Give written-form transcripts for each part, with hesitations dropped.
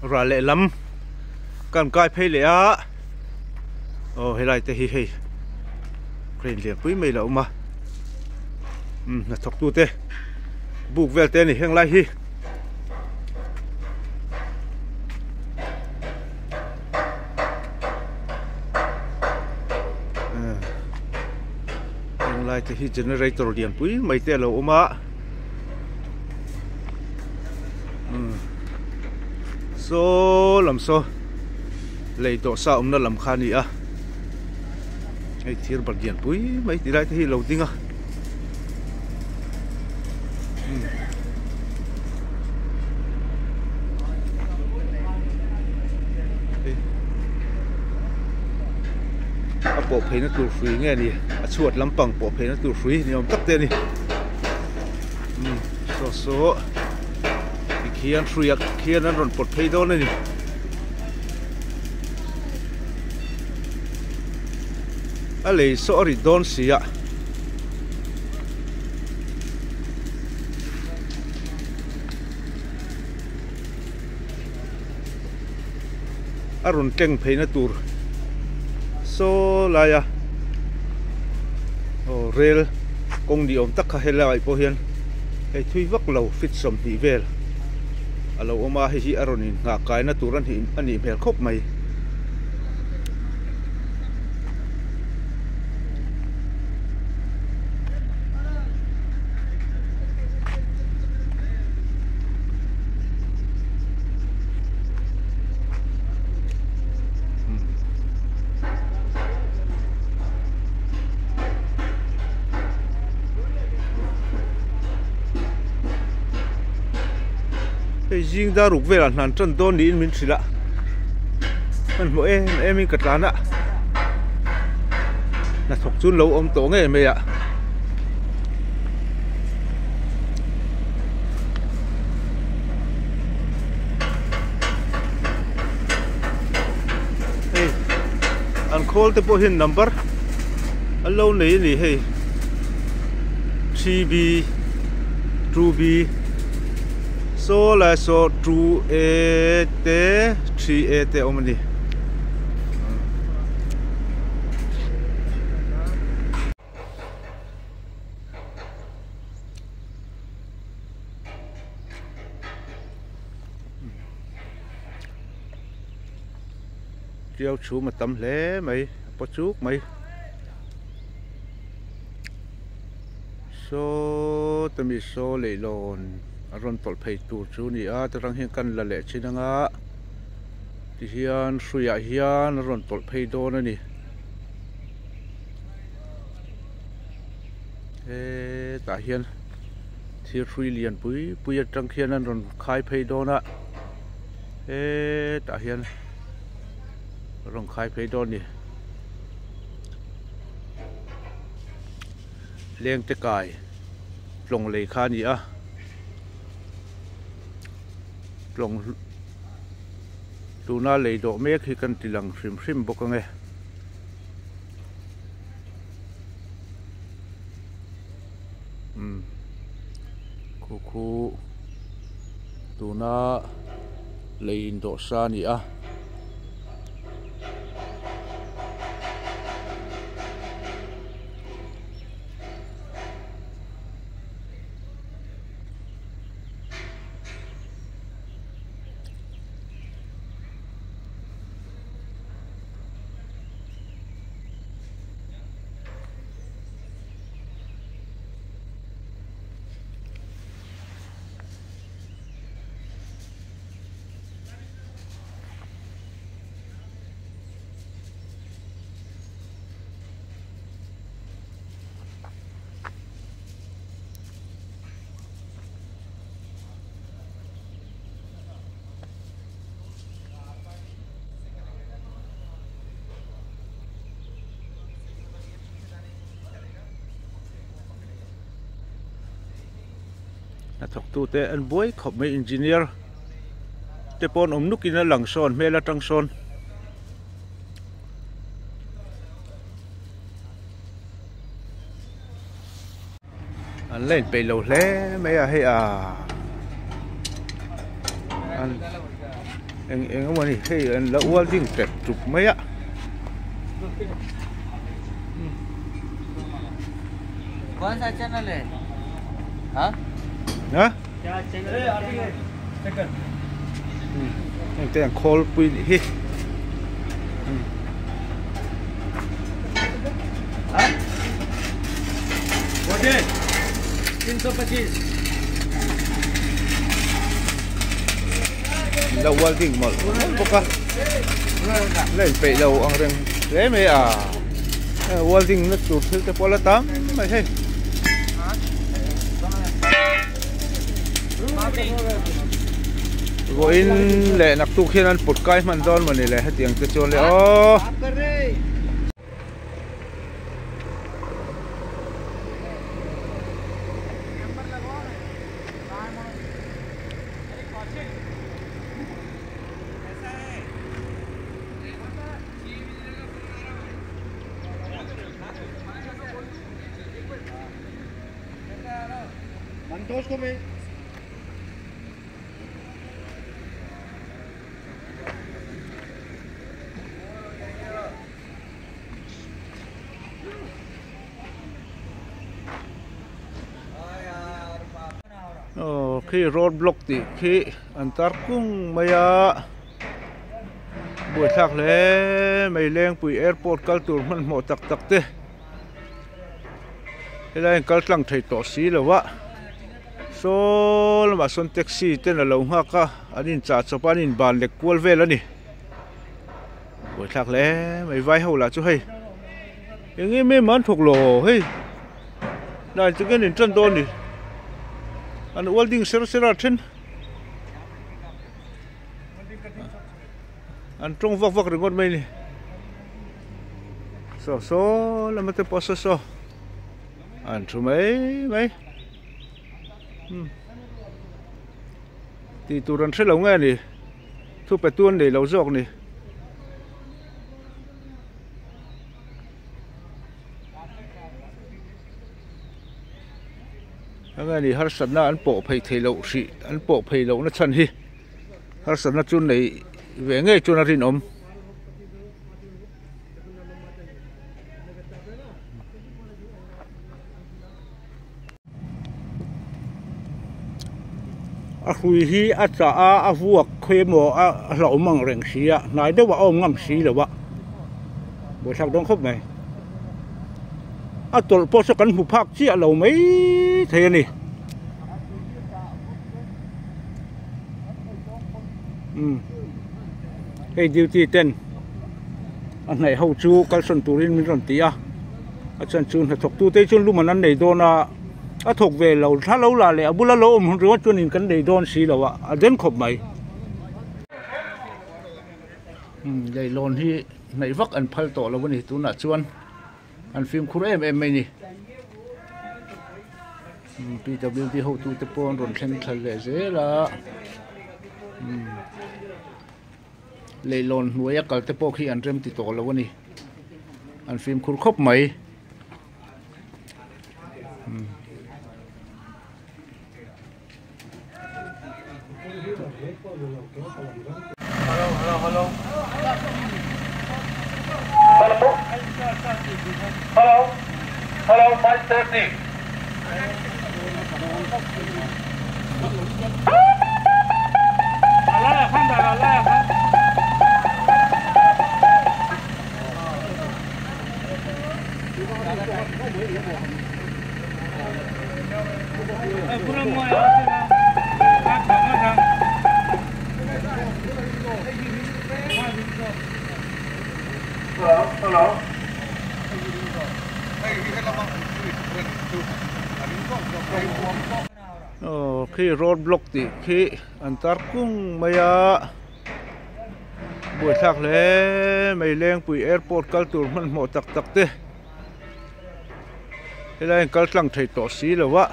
Ral leh lam kan kai phei leh a aw helai te hi hei crane lian pui mai la awm a umm hnathawk tu te buk vel te a ni heng lai hi. Heng lai te hi generator lian pui mai te a lo awm a. Saw lam saw lei dawh sa awmna lam kha a ni a hei thir bat lian pui mai ti lai te hi a lo ding a a pawh pheina tur hrui nge ni a chhuat lampang pawh pheina tur hrui ni awm tak te a ni. Umm saw saw tikhian hruiah khian an rawn pawt phei dawn a ni. A lei saw a rit dawn si a. A rawn tleng pheina tur saw laia aw rel kawng ni awm tak kha helai pawh hian hei thui vak lo feet 20 vel a lo awm a hei hi a rawn inngah kaina tur a nih hmel khawp mai. Hei zing dar ruk velah hnan tan dawn niin min hrilh a hmanhmawh em em in ka tlan a hnathawk chu an lo awm tawh ngei mai a. Hei an khawl te pawh hian number an lo nei a ni hei 3B 2B saw lai saw 2A te 3A te a awm a ni. Tiau chhum a tam hle mai a paw chuk mai saw te mi saw leihlawn a rawn tawlh phei tur chu a ni a ta tang hian kan la leh thin anga tihian hruiah hian a rawn tawlh phei dawn a ni. Hetah hian thir hrui lian pui pui atang khian an rawn khai phei dawn a hetah hian a rawn khai phei dawn a ni lengte kai tlawng lei kha a ni a tlawng tuna lei dawh mek hi kan ti lang hrim hrim bawk ang e. Umm khu khu tuna lei indawh sa a ni a. Hnathawk tute an buai khawp mai engineer te pawh an awm nuk in a lang sawn hmel atang sawn. An la inpeih lo hle mai a hei a an. Eng eng emaw ni hei an la welding tep tup mai a. Heng te an khawl pui nih hi. La welding mawlh mawlh bawk a la inpeih lo ang reng hle mai a welding na tur thil te pawh a la tam mai hei. Vawiin leh naktuk hian an put kai hman dawn mawni le hetiang te chuan le aw. Aw khi road block tih khi an tar kung mai a buaithlak hle mai Lengpui airport kal tur hmanhmawh tak tak te. Helai in kal tlang thei tawh si lo a saw lamah sawn taxi ten a lo nghak a an in chah chawp a an in ban lek kual vel a ni buaithlak hle mai vai ho lah chu hei eng em em an thawk lo hei hnai chu nge an in tan dawn ni an welding ser ser a then an tawng vak vak ringawt mai a ni. Saw saw lama te pawh saw saw an thu mai mai umm tih tur an hre lo nge ni thu pe tu an nei lo zawk ni. Enge ni harsatna an pawh phei theih loh hrih an pawh phei loh na chhan hi harsatna chu nei ve ngei chuan a rinawm. A hrui hi a chah a a vuak khawi emaw a hlauhawm ang reng si a hnai deuh a awm ngam si lo a buaithlak dawn khawp mai a tawlh pawh saw kan hmu phak chiah lo mai thei a ni umm hei duty ten a hnaih ho chu kalsawn turin min rawn ti a a chuan chu hnathawk tute chuan lum an an nei dawn a a thawk ve lo thla lo lah leh a bula lo awm hun ringawt chuanin kan nei dawn si lo a a den khawp mai umm leihlawn hi hnaih vak an phal tawh lo a ni tunah chuan an fimkhur em em mai a ni pwd hotute pawh an rawn thleng thla leh zel a umm. Leihlawn hnuaia kal te pawh khi an rem ti tawh lo a ni an fimkhur khawp mai Aw khi road block tih khi an tar kung mai a buaithlak hle mai Lengpui airport kal tur hmanhmawh tak tak te helai in kal tlang thei tawh si lo a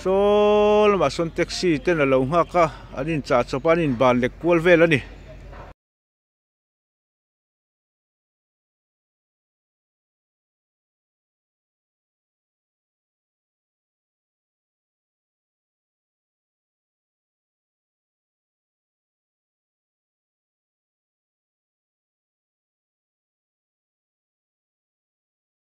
saw lamah sawn taxi ten a lo nghak a an in chah chawp a an in ban lek kual vel a ni.